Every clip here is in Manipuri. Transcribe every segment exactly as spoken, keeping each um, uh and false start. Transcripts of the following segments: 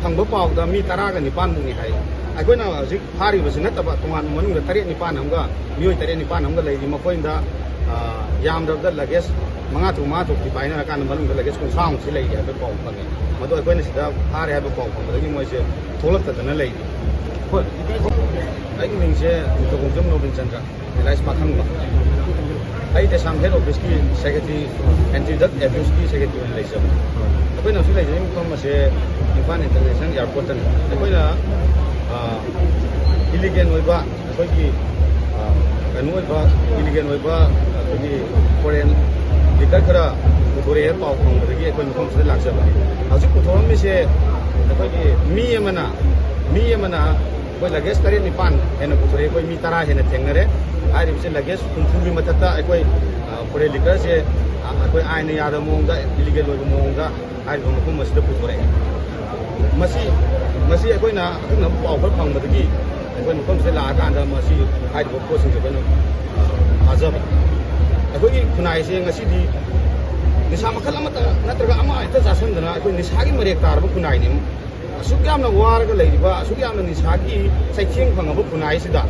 ꯐꯪꯕ ꯄꯥꯎꯗ ꯃꯤ ꯇꯔꯥꯒ ꯅꯤꯄꯥꯟꯃꯨꯛꯅꯤ ꯍꯥꯏ꯫ ꯑꯩꯈꯣꯏꯅ ꯍꯧꯖꯤꯛ ꯐꯥꯔꯤꯕꯁꯤ ꯅꯠꯇꯕ ꯇꯣꯉꯥꯟꯕ ꯃꯅꯨꯡꯗ ꯇꯔꯦꯠ ꯅꯤꯄꯥꯟ ꯑꯃꯒ, ꯃꯤꯑꯣꯏ ꯇꯔꯦꯠ ꯅꯤꯄꯥꯟ ꯑꯃꯒ ꯂꯩꯔꯤ꯫ ꯃꯈꯣꯏꯗ, ꯑ, ꯌꯥꯝꯗ꯭ꯔꯕꯗ luggage ꯃꯉꯥ ꯇꯔꯨꯛ, ꯃꯉꯥ ꯇꯔꯨꯛꯇꯤ ꯄꯥꯏꯅꯔꯀꯥꯟꯗ ꯃꯅꯨꯡꯗ luggage ꯀꯨꯟꯊ꯭ꯔꯥꯃꯨꯛꯁꯤ ꯂꯩꯔꯤ ꯍꯥꯏꯕ ꯄꯥꯎ ꯐꯪꯉꯤ꯫ ꯃꯗꯨ ꯑꯩꯈꯣꯏꯅ ꯁꯤꯗ ꯐꯥꯔꯦ ꯍꯥꯏꯕ ꯄꯥꯎ ꯐꯪꯕꯗꯒꯤ ꯃꯣꯏꯁꯦ ꯊꯣꯛꯂꯛꯇꯗꯅ ꯂꯩꯔꯤ꯫ ꯍꯣꯏ, ꯑꯩꯒꯤ ꯃꯤꯡꯁꯦ ꯅꯤꯡꯊꯧꯈꯣꯡꯖꯝ ꯅꯣꯕꯤꯟ ꯆꯟꯗ꯭ꯔ꯫ ꯑꯦꯂꯥꯏꯁ ꯄꯥꯈꯪꯕ꯫ ꯑꯩ ꯗꯦꯁꯥꯝ head office ꯀꯤ secretary, anti drug abuse ꯀꯤ secretary ꯑꯣꯏꯅ ꯂꯩꯖꯕꯅꯤ꯫ ꯑꯩꯈꯣꯏꯅ ꯍꯧꯖꯤꯛ ꯂꯩꯖꯔꯤꯕ ꯃꯐꯝ ꯑꯁꯦ ꯏꯝꯐꯥꯜ international airport ꯇꯅꯤ꯫ ꯑꯩꯈꯣꯏꯅ, ꯑ, illegal ꯑꯣꯏꯕ, ꯑꯩꯈꯣꯏꯒꯤ, ꯑ, ꯀꯩꯅꯣ ꯑꯣꯏꯕ, illegal ꯑꯣꯏꯕ, ꯑꯩꯈꯣꯏꯒꯤ foreign liquor ꯈꯔ ꯄꯨꯊꯣꯔꯛꯑꯦ ꯄꯥꯎ ꯐꯪꯕꯗꯒꯤ ꯑꯩꯈꯣꯏ ꯃꯐꯝꯁꯤꯗ ꯂꯥꯛꯆꯕꯅꯤ꯫ ꯍꯧꯖꯤꯛ ꯄꯨꯊꯣꯔꯝꯃꯤꯁꯦ ꯑꯩꯈꯣꯏꯒꯤ ꯃꯤ ꯑꯃꯅ, ꯃꯤ ꯑꯃꯅ ꯑꯩꯈꯣꯏ luggage ꯇꯔꯦꯠ ꯅꯤꯄꯥꯟ ꯍꯦꯟꯅ ꯄꯨꯊꯣꯔꯛꯑꯦ꯫ ꯑꯩꯈꯣꯏ ꯃꯤ ꯇꯔꯥ ꯍꯦꯟꯅ ꯊꯦꯡꯅꯔꯦ꯫ ꯍꯥꯏꯔꯤꯕꯁꯦ luggage ꯍꯨꯝꯐꯨꯒꯤ ꯃꯊꯛꯇ ꯑꯩꯈꯣꯏ, ꯑ, foreign liquor ꯁꯦ, ꯑ, ꯑꯩꯈꯣꯏ ꯑꯥꯏꯟꯅ ꯌꯥꯗꯕ ꯃꯑꯣꯡꯗ, illegal ꯑꯣꯏꯕ ꯃꯑꯣꯡꯗ ꯍꯥꯏꯔꯤꯕ ꯃꯐꯝ ꯑꯁꯤꯗ ꯄꯨꯊꯣꯔꯛꯑꯦ꯫ ꯃꯁꯤ, ꯃꯁꯤ ꯑꯩꯈꯣꯏꯅ ꯑꯀꯛꯅꯕ ꯄꯥꯎ ꯈꯔ ꯐꯪꯕꯗꯒꯤ ꯑꯩꯈꯣꯏ ꯃꯐꯝꯁꯤꯗ ꯂꯥꯛꯑꯀꯥꯟꯗ ꯃꯁꯤ ꯍꯥꯏꯔꯤꯕ ꯄꯣꯠꯁꯤꯡꯁꯦ ꯑꯩꯈꯣꯏꯅ, ꯑ, ꯐꯥꯖꯕ꯫ ꯑꯩꯈꯣꯏꯒꯤ ꯈꯨꯟꯅꯥꯏꯁꯦ ꯉꯁꯤꯗꯤ ꯅꯤꯁꯥ ꯃꯈꯜ ꯑꯃꯠꯇ ꯅꯠꯇ꯭ꯔꯒ ꯑꯃ ꯍꯦꯛꯇ ꯆꯥꯁꯤꯟꯗꯅ ꯑꯩꯈꯣꯏ ꯅꯤꯁꯥꯒꯤ ꯃꯔꯦꯛ ꯇꯥꯔꯕ ꯈꯨꯟꯅꯥꯏꯅꯤ꯫ ꯑꯁꯨꯛ ꯌꯥꯝꯅ ꯋꯥꯔꯒ ꯂꯩꯔꯤꯕ, ꯑꯁꯨꯛ ꯌꯥꯝꯅ ꯅꯤꯁꯥꯒꯤ ꯆꯩꯊꯦꯡ ꯐꯪꯉꯕ ꯈꯨꯟꯅꯥꯏꯁꯤꯗ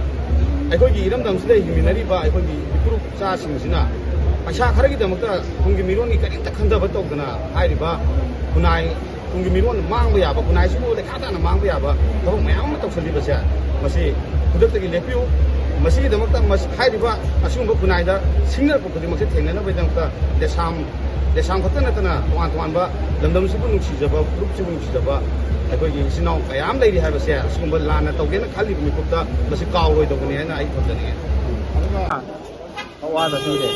ꯑꯩꯈꯣꯏꯒꯤ ꯏꯔꯝꯗꯝꯁꯤꯗ ꯍꯤꯡꯃꯤꯟꯅꯔꯤꯕ ꯑꯩꯈꯣꯏꯒꯤ ꯏꯄꯨꯔꯨꯞ ꯏꯆꯥꯁꯤꯡꯁꯤꯅ ꯄꯩꯁꯥ ꯈꯔꯒꯤꯗꯃꯛꯇ ꯇꯨꯡꯒꯤ ꯃꯤꯔꯣꯟꯒꯤ ꯀꯔꯤꯝꯇ ꯈꯟꯊꯕ ꯇꯧꯗꯅ ꯍꯥꯏꯔꯤꯕ ꯈꯨꯟꯅꯥꯏ, ꯇꯨꯡꯒꯤ ꯃꯤꯔꯣꯟ ꯃꯥꯡꯕ ꯌꯥꯕ, ꯈꯨꯟꯅꯥꯏꯁꯤꯕꯨ ꯂꯩꯈꯥ ꯇꯥꯅ ꯃꯥꯡꯕ ꯌꯥꯕ ꯊꯕꯛ ꯃꯌꯥꯝ ꯑꯃ ꯇꯧꯁꯜꯂꯤꯕꯁꯦ, ꯃꯁꯤ ꯈꯨꯗꯛꯇꯒꯤ ꯂꯦꯞꯄꯤꯌꯨ꯫ ꯃꯁꯤꯒꯤꯗꯃꯛꯇ ꯃꯁꯤ ꯍꯥꯏꯔꯤꯕ ꯑꯁꯤꯒꯨꯝꯕ ꯈꯨꯟꯅꯥꯏꯗ ꯁꯤꯡꯅꯔꯛꯄ ꯈꯨꯗꯤꯡꯃꯛꯁꯦ ꯊꯦꯡꯅꯅꯕꯒꯤꯗꯃꯛꯇ ꯗꯦꯁꯥꯝ ꯗꯦꯁꯥꯝ ꯈꯛꯇ ꯅꯠꯇꯅ ꯇꯣꯉꯥꯟ ꯇꯣꯉꯥꯟꯕ ꯂꯝꯗꯝꯁꯤꯕꯨ ꯅꯨꯡꯁꯤꯖꯕ, ꯐꯨꯔꯨꯞꯁꯤꯕꯨ ꯅꯨꯡꯁꯤꯖꯕ ꯑꯩꯈꯣꯏꯒꯤ ꯏꯆꯤꯟ ꯏꯅꯥꯎ ꯀꯌꯥ ꯑꯃ ꯂꯩꯔꯤ ꯍꯥꯏꯕꯁꯦ ꯑꯁꯤꯒꯨꯝꯕ ꯂꯥꯟꯅ ꯇꯧꯒꯦꯅ ꯈꯜꯂꯤꯕ ꯃꯤꯀꯨꯞꯇ ꯃꯁꯤ ꯀꯥꯎꯔꯣꯏꯗꯧꯕꯅꯤ ꯍꯥꯏꯅ ꯑꯩ ꯊꯝꯖꯅꯤꯡꯉꯤ꯫ ꯑꯋꯥꯕ ꯄꯤꯔꯦ꯫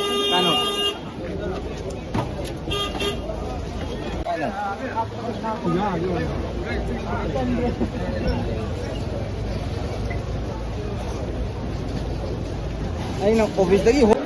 ꯑꯩꯅ office ꯇꯒꯤ ꯍꯣ-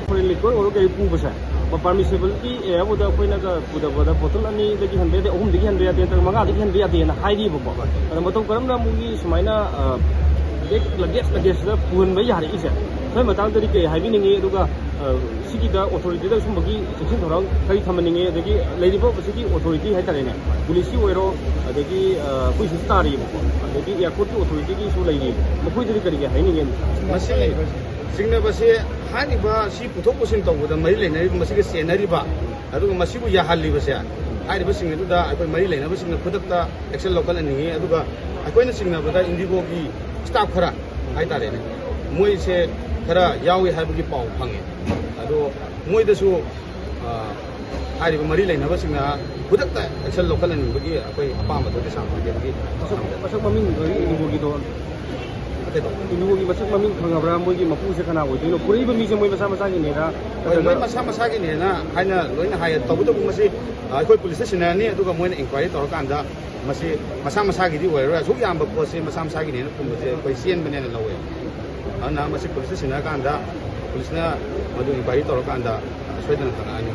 ꯐꯣꯔꯦꯟ ꯂꯤꯀꯣꯔ ꯑꯣꯏꯔꯣ ꯀꯩ ꯄꯨꯕꯁꯦ, ꯄꯥꯔꯃꯤꯁꯤꯕꯜꯒꯤ ꯑꯦꯌꯔꯕꯨꯗ ꯑꯩꯈꯣꯏꯅꯒ ꯄꯨꯗꯕꯗ ꯕꯣꯇꯜ ꯑꯅꯤꯗꯒꯤ ꯍꯟꯕ ꯌꯥꯗꯦ, ꯑꯍꯨꯝꯗꯒꯤ ꯍꯟꯕ ꯌꯥꯗꯦ, ꯅꯠꯇ꯭ꯔꯒ ꯃꯉꯥꯗꯒꯤ ꯍꯟꯕ ꯌꯥꯗꯦꯅ ꯍꯥꯏꯔꯤꯕꯀꯣ꯫ ꯑꯗꯣ ꯃꯇꯧ ꯀꯔꯝꯅ ꯃꯣꯏꯒꯤ ꯁꯨꯃꯥꯏꯅ ꯕꯦꯛ ꯂꯒꯦꯖ ꯂꯒꯦꯖꯇ ꯄꯨꯍꯟꯕ ꯌꯥꯔꯛꯏꯁꯦ, ꯁꯤꯒꯤ ꯃꯇꯥꯡꯗꯗꯤ ꯀꯩ ꯍꯥꯏꯕꯤꯅꯤꯡꯉꯤ? ꯑꯗꯨꯒ ꯁꯤꯒꯤꯗ ꯑꯣꯊꯣꯔꯤꯇꯤꯗ ꯁꯨꯝꯕꯒꯤ ꯆꯦꯛꯁꯤꯟ ꯊꯧꯔꯥꯡ ꯀꯔꯤ ꯊꯝꯍꯟꯅꯤꯡꯉꯤ? ꯑꯗꯒꯤ ꯂꯩꯔꯤꯕ ꯁꯤꯒꯤ ꯑꯣꯊꯣꯔꯤꯇꯤ ꯍꯥꯏꯇꯥꯔꯦꯅꯦ, ꯄꯨꯂꯤꯁꯀꯤ ꯑꯣꯏꯔꯣ, ꯑꯗꯒꯤ ꯑꯩꯈꯣꯏ ꯁꯤꯗ ꯇꯥꯔꯤꯕꯀꯣ, ꯑꯗꯒꯤ ꯑꯦꯌꯥꯔꯄꯣꯔꯠꯀꯤ ꯑꯣꯊꯣꯔꯤꯇꯤꯒꯤꯁꯨ ꯂꯩꯔꯤ, ꯃꯈꯣꯏꯗꯗꯤ ꯀꯔꯤ ꯀꯔꯤ ꯍꯥꯏꯅꯤꯡꯉꯤ? ꯃꯁꯤ ꯆꯤꯡꯅꯕꯁꯦ, ꯍꯥꯏꯔꯤꯕ ꯁꯤ ꯄꯨꯊꯣꯛ ꯄꯨꯁꯤꯟ ꯇꯧꯕꯗ ꯃꯔꯤ ꯂꯩꯅꯔꯤꯕ, ꯃꯁꯤꯒ ꯆꯦꯟꯅꯔꯤꯕ, ꯑꯗꯨꯒ ꯃꯁꯤꯕꯨ ꯌꯥꯍꯜꯂꯤꯕꯁꯦ, ꯍꯥꯏꯔꯤꯕꯁꯤꯡ ꯑꯗꯨꯗ ꯑꯩꯈꯣꯏ ꯃꯔꯤ ꯂꯩꯅꯕꯁꯤꯡꯅ ꯈꯨꯗꯛꯇ ꯑꯦꯛꯁꯟ ꯂꯧꯈꯠꯍꯟꯅꯤꯡꯉꯤ꯫ ꯑꯗꯨꯒ ꯑꯩꯈꯣꯏꯅ ꯆꯤꯡꯅꯕꯗ ꯏꯟꯗꯤꯒꯣꯒꯤ ꯁ꯭ꯇꯥꯐ ꯈꯔ ꯍꯥꯏꯇꯥꯔꯦꯅꯦ, ꯃꯣꯏꯁꯦ ꯈꯔ ꯌꯥꯎꯏ ꯍꯥꯏꯕꯒꯤ ꯄꯥꯎ ꯐꯪꯉꯦ꯫ ꯑꯗꯣ ꯃꯣꯏꯗꯁꯨ, ꯑ, ꯍꯥꯏꯔꯤꯕ ꯃꯔꯤ ꯂꯩꯅꯕꯁꯤꯡꯅ ꯈꯨꯗꯛꯇ ꯑꯦꯛꯁꯟ ꯂꯧꯈꯠꯍꯟꯅꯤꯡꯕꯒꯤ ꯑꯩꯈꯣꯏ ꯑꯄꯥꯝꯕꯗꯣ ꯀꯩꯁꯥꯝꯊꯣꯡꯒꯤ ꯃꯁꯛ, ꯃꯁꯛ ꯃꯃꯤꯡ ꯈꯪꯉꯤ ꯏꯟꯗꯤꯒꯣꯒꯤꯗꯣ? ꯀꯩꯗꯧꯕ? ꯏꯟꯗꯤꯒꯣꯒꯤ ꯃꯁꯛ ꯃꯃꯤꯡ ꯈꯪꯉꯕ꯭ꯔꯥ? ꯃꯣꯏꯒꯤ ꯃꯄꯨꯁꯦ ꯀꯅꯥ ꯑꯣꯏꯗꯣꯏꯅꯣ? ꯄꯨꯔꯛꯏꯕ ꯃꯤꯁꯦ ꯃꯣꯏ ꯃꯁꯥ ꯃꯁꯥꯒꯤꯅꯦꯔ? ꯍꯣꯏ, ꯃꯣꯏ ꯅꯠꯇ꯭ꯔꯒ ꯃꯁꯥ ꯃꯁꯥꯒꯤꯅꯦꯅ ꯍꯥꯏꯅ ꯂꯣꯏꯅ ꯍꯥꯏꯌꯦ꯫ ꯇꯧꯕꯇꯕꯨ ꯃꯁꯤ, ꯑ, ꯑꯩꯈꯣꯏ ꯄꯨꯂꯤꯁꯇ ꯁꯤꯟꯅꯔꯅꯤ, ꯑꯗꯨꯒ ꯃꯣꯏꯅ ꯏꯟꯀ꯭ꯋꯥꯏꯔꯤ ꯇꯧꯔꯀꯥꯟꯗ ꯃꯁꯤ ꯃꯁꯥ ꯃꯁꯥꯒꯤꯗꯤ ꯑꯣꯏꯔꯔꯣꯏ꯫ ꯑꯁꯨꯛ ꯌꯥꯝꯕ ꯄꯣꯠꯁꯤ ꯃꯁꯥ ꯃꯁꯥꯒꯤꯅꯦꯅ ꯈꯨꯝꯕꯁꯦ ꯑꯩꯈꯣꯏ ꯆꯦꯟꯕꯅꯦꯅ ꯂꯧꯋꯦ꯫ ꯑꯗꯨꯅ ꯃꯁꯤ ꯄꯨꯂꯤꯁꯇ ꯁꯤꯟꯅꯔꯀꯥꯟꯗ ꯄꯨꯂꯤꯁꯅ ꯃꯗꯨ ꯏꯟꯀ꯭ꯋꯥꯏꯔꯤ ꯇꯧꯔꯀꯥꯟꯗ ꯁꯣꯏꯗꯅ ꯈꯪꯉꯛꯑꯅꯤ꯫